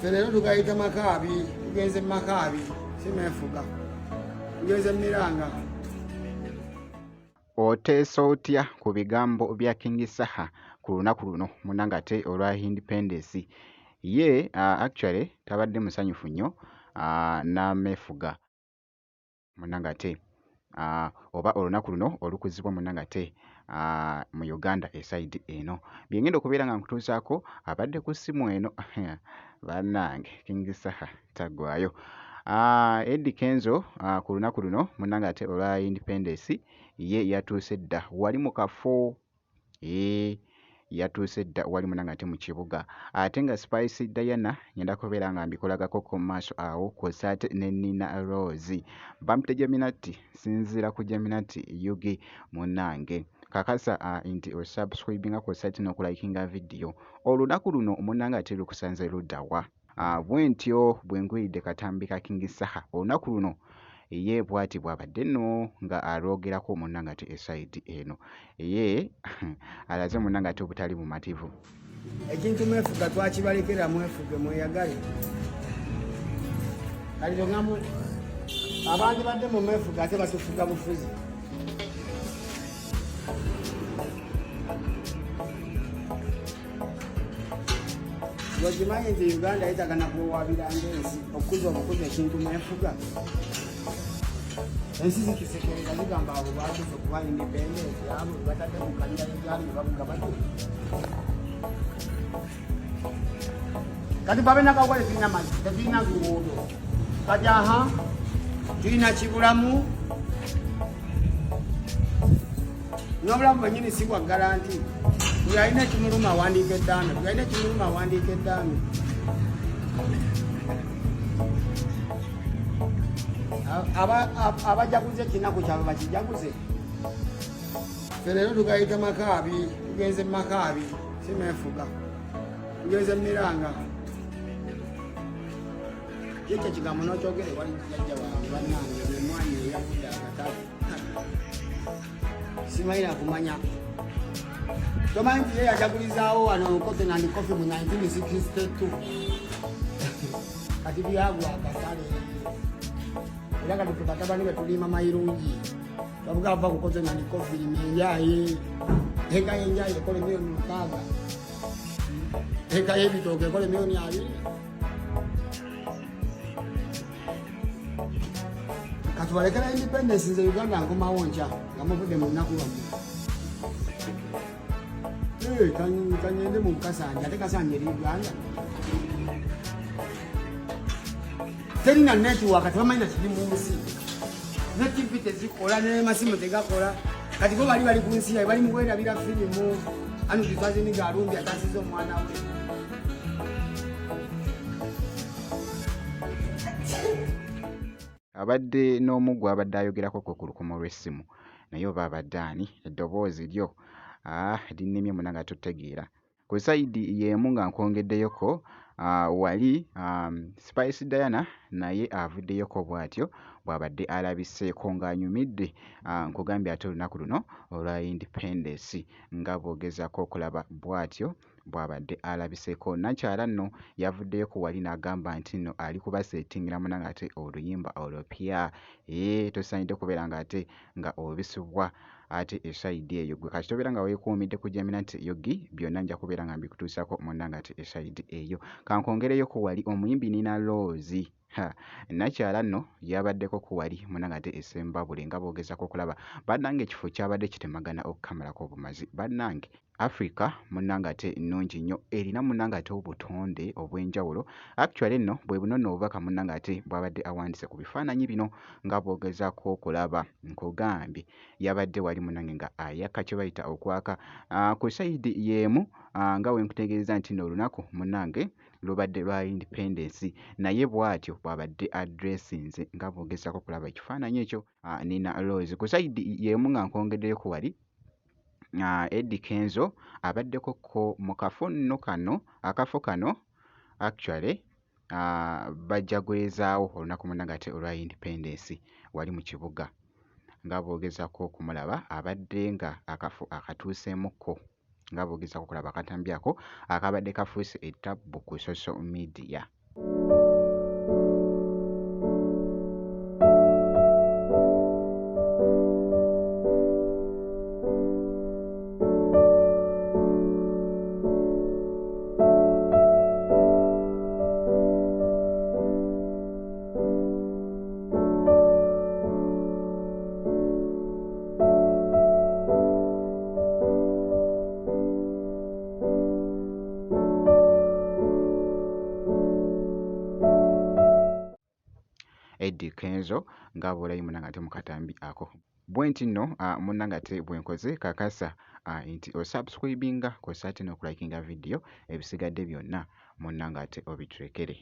Ffe leero tugayita makaabi, tugenze mu makaabi, si meefuga, tugenze mu miranga. Oteesa otya ku bigambo bya King Saha ku lunaku luno munnange ate olwa Independence? Ye actually tabadde musanyufu nnyo n'ameefuga. Munnange ate oba olunaku luno olukuzibwa munnange ate mu Uganda esayidi eno. Bye ngenda okubeera nga nkutuusaako abadde ku ssimu eno bannange King Saha taggwaayo. Eddy Kenzo ku lunaku luno munnange ate olwa Independence ye yatuuse dda wali mu kafo. Eeh yatuuse dda wali munange ate mu kibuga ate nga Spice Diana ngenda kubeera nga mbikolagako ko mu maaso awo kw'ossa ate ne Nina Rose. Bampita Jeminati sinziira ku Jeminati Yugi munnange. Kakasa nti osubscribinga kw'ossa ate n'okulayikinga vidiyo. Olunaku luno munnange ate lukusanze ludda wa? Bwentyo bwe ngwiridde katambi ka King Saha olunaku luno ye bwati bw'abadde nno nga alwogerako munnange ate esayidi eno ye alaze munnange ate obutali bumativu. Ekintu mwefuga twakibalekera mwefuge mweyagale kati togamu abandibadde mu mwefuga ate batufuga bufuzi. Okimanyi nti Uganda yetaaga nakuwawabira ng'ensi okukuza obukuza ekintu mwefuga. Ensi zitusekerera zigamba abo batuuse okuba independent abo batadde mu kalira Uganda bavuga bati kati babe nakawuka tetulina mazzi tetulina nguudo kati aha tulina kibulamu n'obulamu bwenyini si bwa garanti. Buli alina ekimuluma awandiika eddaame, buli alina ekimuluma awandiika eddaame. Abajaguza ekinaku kyabwe bakijaguze. Ffe leero tugayita makaabi, tugenze mu makaabi, si meefuga, tugenze mu miranga. Ekyo ekigambo n'okyogere wali jjajja wange bannange omwanyi eyagudde akatale. Simanyi nakumanya tomanyi nti ye yajagulizaawo wano cotton and coffee mu 1962 kati byagwa akatale era kati fe batabani betulima mayirungi bavuga ava ku cotton and coffee lima enjaye eka yenjaye ekola emiliyoni 6 eka y'ebitooke ekola emiliyoni 20. Katubalekera independence nze Uganda nkomawo nkya nga muvudde mu lunaku lwammwe. Kangende mu Kasanje ate Kasanje eri Uganda terina netiwaaka tebamanyi na kiri mu nsi ne tv tezikola nemasimu tegakola kati bo bali bali ku nsi yabe bali mu kwerabira firimu anudisaziniga alumbi atasiza omwana we. Abadde n'omu gw'abadde ayogerako ko ku lukomo lw'essimu naye oba abadde ani eddoboozi lyo linnemye munnange ate otegeera. Ku sayidi y'emu nga nkwongeddeyoko wali Spice Diana naye avuddeyoko bw'atyo bw'abadde alabiseeko ng'anyumidde nkugambye ate olunaku luno olwa Independence nga bw'ogezaako okulaba bw'atyo bw'abadde alabiseeko. Nnakyala nno yavuddeyo ku wali n'agamba nti nno ali kubaseetingira munnange ate oluyimba olupya. Eeh tosaanidde kubeera ng'ate nga obisubwa ate esayidi eyo. Ggwe kasita obeera nga weekuumidde ku Jaminati Yogi byonna nja kubeera nga mbikutuusaako munnange ate esayidi eyo. Kankwongereyo ku wali omuyimbi Nina Roz. Ha, nnakyala nno yabaddeko ku wali munnange ate e Ssembabule nga boogezaako okulaba. Bannange ekifo kyabadde kitemagana okukamalako obumazi. Bannange Africa munnange ate nnungi nnyo erina munnange ate obutonde obw'enjawulo. Actually nno bwe buno nno obubaka munnange ate bw'abadde awandiise ku bifaananyi bino nga bw'ogezaako okulaba. Nkugambye yabadde wali munnange nga ayaka kye bayita okwaka. Ku sayidi y'emu nga we nkutegeezezza nti nno olunaku munnange lubadde lwa Independence naye bw'atyo bw'abadde addressinze nga bw'ogezaako okulaba ekifaananyi ekyo Nina Roz. Ku sayidi y'emu nga nkwongeddeyo ku wali Eddy Kenzo abaddeko ko mu kafo nno kano akafo kano actually bajagulizaawo olunaku munnange ate olwa Independence wali mu kibuga nga bw'ogezaako okumulaba abadde nga akafo akatuuseemukko nga bw'ogezaako okulaba akatambi ako akabadde kafuuse ettabbu ku social media. Eddy Kenzo ng'abulayo munnange ate mu katambi ako. Bwe nti nno munnange ate bwe nkoze kakasa nti osubscribinga kw'ossa ate n'okulayikinga vidiyo ebisigadde byonna munnange ate obiturekere.